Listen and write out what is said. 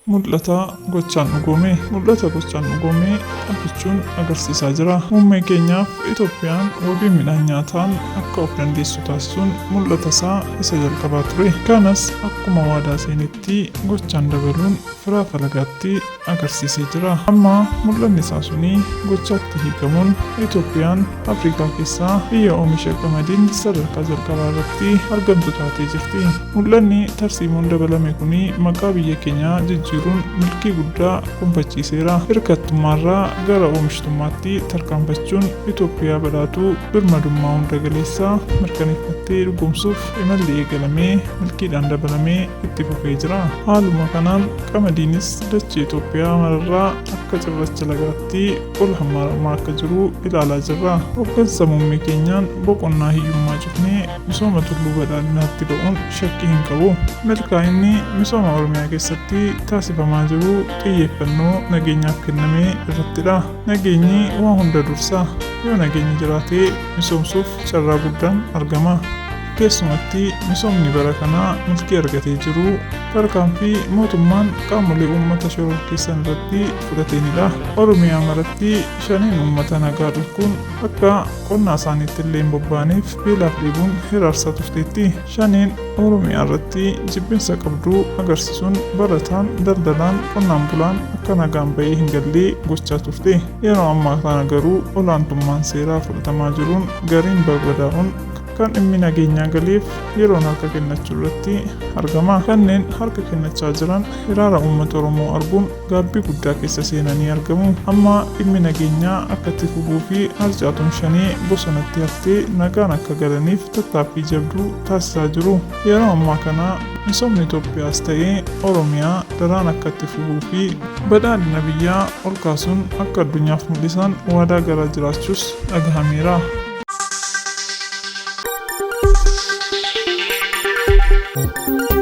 Mul'ata gochaan dhugoome. Mul'ata gochaan dhugoome abbichuun agarsiisaa jira. Muummee keenyaaf Itoophiyaan wabii midhaan nyaataan akka of dandeessu taasisuun mul'ata isaa isa jalqabaa ture. Kanas akkuma waadaa seenetti gochaan dabaluun firaa falagaatti agarsiisee jira. Amma mul'anni isaa suni gochaatti hiikamuun Itoophiyaan Afrikaa keessaa biyya oomisha qamadiin sadarkaa jalqabaa irratti argamtu taatee jirti. Mul'anni tarsiimoon dabalame kuni maqaa biyya keenyaa jijjiiruun milkii guddaa gonfachiiseera. Hirkattummaarraa gara oomishtummaatti tarkaanfachuun Itoophiyaa badhaatuu birmadummaa hunda galeessaa mirkaneeffattee dhugoomsuuf imalli eegalamee milkiidhaan dabalamee itti fufee jira. Haaluma kanaan qamadiinis dachee Itoophiyaa mararraa akka cirracha lagaatti ol hammaaramaa akka jiru ilaalaa jirra. Hoggansa muummee keenyaan boqonnaa hiyyummaa cufnee misooma tulluu badhaadhinaatti ba'uun shakkii hin qabu. Milkaa'inni misooma Oromiyaa keessatti taasifamaa jiru xiyyeeffannoo nageenyaaf kenname irrattidha. Nageenyi waa hunda dursa. Yoo nageenyi jiraate misoomsuuf carraa guddaan argama. Keessumatti misoomni bara kanaa milkii argatee jiru tarkaanfii mootummaan qaamolee uummata shororkeessan irratti fudhateenidha. Oromiyaa maratti shaniin uummata nagaa dhorkuun akka qonnaa isaaniitti illee hin bobba'aniif beelaaf dheebuun hiraarsaa turteetti. Shaniin Oromiyaa irratti jibbinsa qabdu agarsiisuun barataan, daldalaan, qonnaan bulaan akka nagaan ba'ee hin galle gochaa turte. Yeroo ammaa kana garuu olaantummaan seeraa fudhatamaa jiruun gariin barbadaa'uun kan dhimmi nageenyaa galeef yeroon harka kennachuu irratti argama. Kanneen harka kennachaa jiran hiraara uummata Oromoo arguun gaabbii guddaa keessa seenanii argamu. Amma dhimmi nageenyaa akka itti fufuu fi harcaatuun shanee bosonatti haftee nagaan akka galaniif tattaaffii jabduu taasisaa jiru. Yeroo ammaa kana misoomni Itoophiyaas ta'ee Oromiyaa daraan akka itti fufuu fi badhaadhina biyyaa ol kaasuun akka addunyaaf mul'isan waadaa galaa jiraachuus dhagahameera. Thank you.